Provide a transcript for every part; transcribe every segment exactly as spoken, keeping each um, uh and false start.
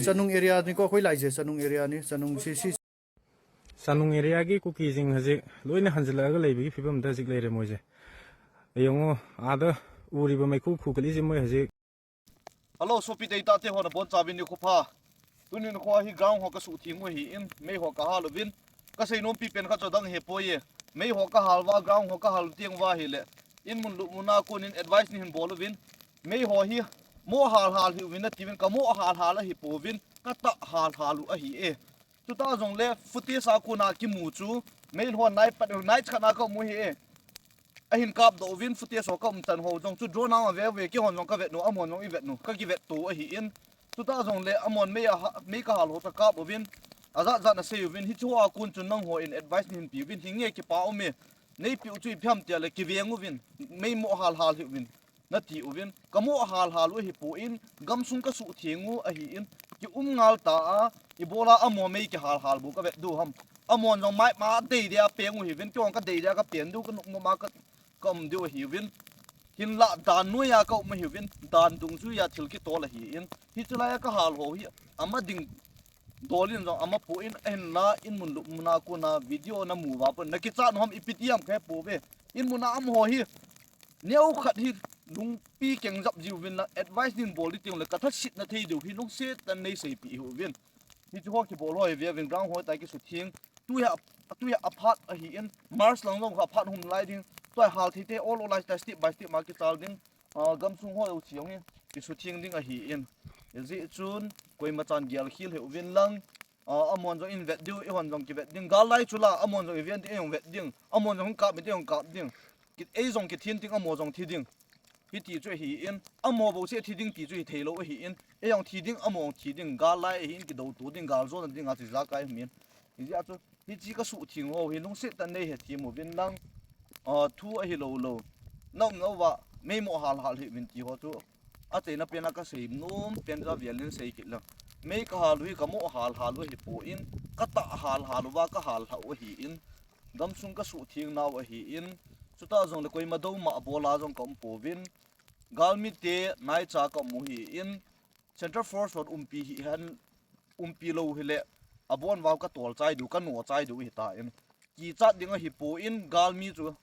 ꯆꯅꯨꯡ ꯑꯦꯔꯤꯌꯥꯅꯤꯀꯣ, ꯑꯩꯈꯣꯏ ꯂꯥꯛꯏꯁꯦ ꯆꯅꯨꯡ ꯑꯦꯔꯤꯌꯥꯅꯤ꯫ ꯆꯅꯨꯡ ꯁꯤ, ꯁꯤ ꯆꯅꯨꯡ ꯑꯦꯔꯤꯌꯥꯒꯤ ꯀꯨꯀꯤꯁꯤꯡ ꯍꯧꯖꯤꯛ ꯂꯣꯏꯅ ꯍꯟꯖꯤꯜꯂꯛꯑꯒ ꯂꯩꯕꯒꯤ ꯐꯤꯕꯝꯗ ꯍꯧꯖꯤꯛ ꯂꯩꯔꯦ ꯃꯣꯏꯁꯦ꯫ ꯌꯦꯡꯉꯣ, ꯑꯥꯗ ꯎꯔꯤꯕ ꯃꯩꯈꯨ ꯈꯨꯒꯠꯂꯤꯁꯦ ꯃꯣꯏ ꯍꯧꯖꯤꯛ꯫ Hello, sopi tei tate ho nabonchauvin nikho pha. Tuni nikho hi ground ho kasuh theng u ahin, mei ho kahal uvin. Kasei nompi pen khat chu adang ahipoi. Mei ho kahal uva, ground ho kahal u teng uva ahile, in mun lup mun a kon in advice neihin bol uvin. Mei ho hi mo hal hal hih uvin nati uvin, kamo hal hal ahipouvin, katah hal hal u ahi e. Chuta jongle footage a kona kimu chu, mei ho nai pat, nai khat na kamu ahi e. Ahin kapdoh uvin, footage ho kaum chan ho jong chu drone a ve ve, keihon jong kavet u, amahon jong ivet u, kakivet to ahin. Chuta jongle amahon mei a ha, mei kahal ho chu akap uvin, ajat jat in asei uvin, hiche ho a kon chun nangho in advice neihin pe uvin, hinge kipa um e, neipeh u chu ipi ham tile kiveng uvin, mei mo hal hal hih uvin nati uvin, kamo hal hal u ahipon, gamsung kasuh theng u ahin, kium ngal ta a, ibola amaho mei kihal hal bou kavet diu ham. Amahon jong mai ma dei dei a peng u ahiuvin, keihon kadei dei a kapen diu, kanop nop a ka, kaum diu ahiuvin. Hinla dan noi a kaum ahiuvin, dan dungjui a thil kitol ahin, hiche lai a kahal ho hi ama ding dol in jong ama pon, ahinla in mun lup mun a kona video namu uva pon nakichat u ham, ipi ti ham kahepouve. In mun a um ho hi, neokhat hi lungpi keng jap jiuvin lang, advice neihin bol ding teng le kathasetna thei diu hi lungset tah in neiseipeh hih uvin. Hiche ho kibol ho hi ve uvin, ground ho tah kisutheng. Tu hi a, tu hi aphat ahin, March lang jong kha aphat hum lai ding. Tua hal thei te, ol ol lai tah step by step ma kichal ding. Ah, gamsung ho jouse jong hi kisutheng ding ahin. Hijeh chun koimachan gelkhel hih uvin lang. Ah, amahon jong in vet diu, eihon jong kivet ding. Gal lai chu la, amahon jong iven ding, eihon vet ding. Amahon jong kap ding, eihon kap ding. Ki, ei jong kithin ding, amaho jong thi ding. Hiti chu ahin, amaho bouseh thi ding ti chu hithei lou ahin, ei jong thi ding, amaho jong thi ding. Gal lai ahin, kidou to ding, gal jona ding a chu ijakai aum in. Hijeh a chu, hiche kasuh theng ho hi lungset tah in neihethem uvin lang. Ah, thu ahilou lou, naum nauva mei mo hal hal hih uvin ti ho chu achaina pen a kasei nom pen chu avel in sei kit lang. Mei kahal u hi kamo hal hal u ahipon, katah hal hal uva kahal lhah u ahin, gamsung kasuh theng nau ahin, chuta jongle koima douma abola jong kaum pouvin, galmite naicha kaum u ahin, Central Force hon umpi hihen, umpi lou hile, abon uva katol chai diu, kano chai diu ahitan, kichat ding ahipon, galmi chu,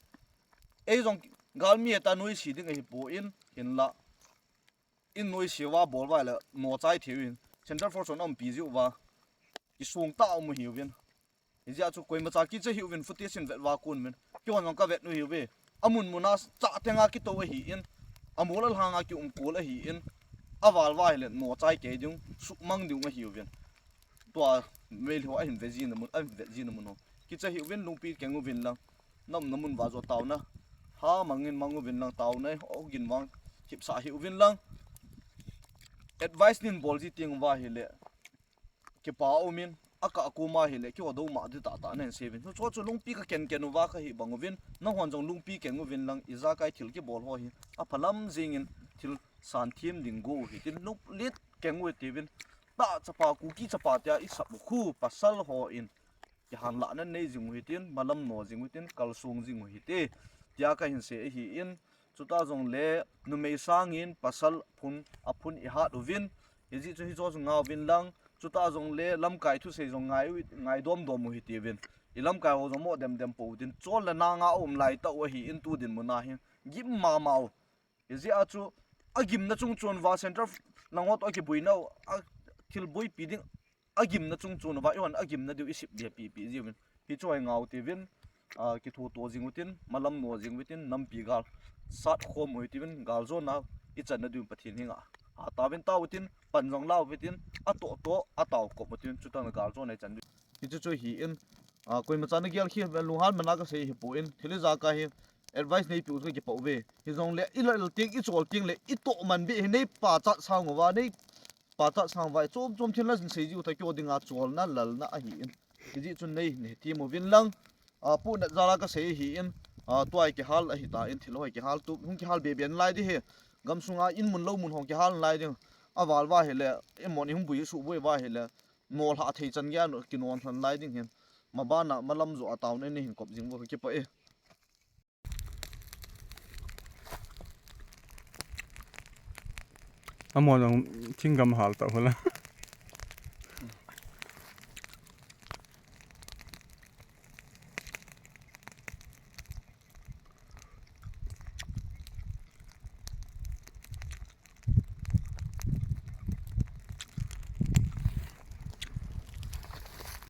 ei jong, galmi hita noise ding ahipon, hinla in noise uva bol uva le no chai thei uvin, Central Force hon aumpi jiu uva, kisong tah a um ahiuvin. Hijeh a chu koimacha kicha hih uvin, footage in vet uva kon uvin, keihon jong kavet u ahiuve. Amun mun a chah teng a kitou ahin, amol alhang a kium kol ahin, aval uva hile no chai kei ding, suhmang ding ahiuvin. Tua mei ho ahin vet jina mun, ahin vet jina mun ho kicha hih uvin, lungpi keng uvin lang. Naumna mun uva joh taona ha mangin mang uvin lang, taona ogin vang kipsah hih uvin lang. Advice neihin bol ji teng uva hile, kipa umin, akah koma hile, keiho douma ding tahtah nahin sei uvin. Hicheho chu lungpi kaken ken uva kahi bang uvin, nanghon jong lungpi keng uvin lang, ijakai thil kibol ho hi aphalam jengin, thil santhem ding go u hitin, lunglet keng u hitiuvin. Tah chapa, Kuki chapa tia isap u khu pasal hon kihanlahna nei jing u hitin, malam no jing u hitin, kalsong jing u hite, tia kahin sei ahin. Chuta jongle numei sangin pasal phun, aphun ihat uvin, hijeh chun hicheho chu ngah uvin lang. Chuta jongle lamkai thusei jong ngai u, ngai dom dom u hitiuvin. Ilamkai ho jong mo dem dem pou hitin, chol le nanga aum lai tah u ahin, tu dinmun a hi gim mama u. Hijeh a chu agimna chungchon uva Central langho toh akiboinau, athil boipi ding, agimna chungchon uva eihon agimna diu isip dehpi pi jiuvin. Hicheho hi ngah u hitiuvin, ah, kithoto jing u hitin, malam no jing u hitin, nampi gal sat khom u hitiuvin, galjona ichanna diu Pathen henga hataovin tao u hitin, pan jong lau hitin, atoh toh ataokop u hitin, chuteng le galjona ichan diu. Hiche chu ahin, ah, koimacha nagelkhel uvin, lunghan man a kasei ahipon, thil ijakai hi advice neipeh u chu kakipah uve. Hijongle ilal teng, ichol teng le itoh man beh hi neipachat sang uva, nei pachat sang uva, chom chom thil nahin sei jiu tah keiho dinga cholna lalna ahin. Hijeh chun neihin hethem uvin lang. Ah, punat jal a kasei ahin, ah, tua hi kihal ahitan, thil ho hi kihal tup, hung kihal be be nalai ding ahi. Gamsunga in mun lou mun ho kihal nalai ding. Aval uva hile, imon ihung bui suhboi uva hile, nolhah thei chan geiya kinol lhan nalai ding ahin. Mabana malam joh a taona neihin kop jing uva kakipah e. Amahon jong thinggam hal tah hula.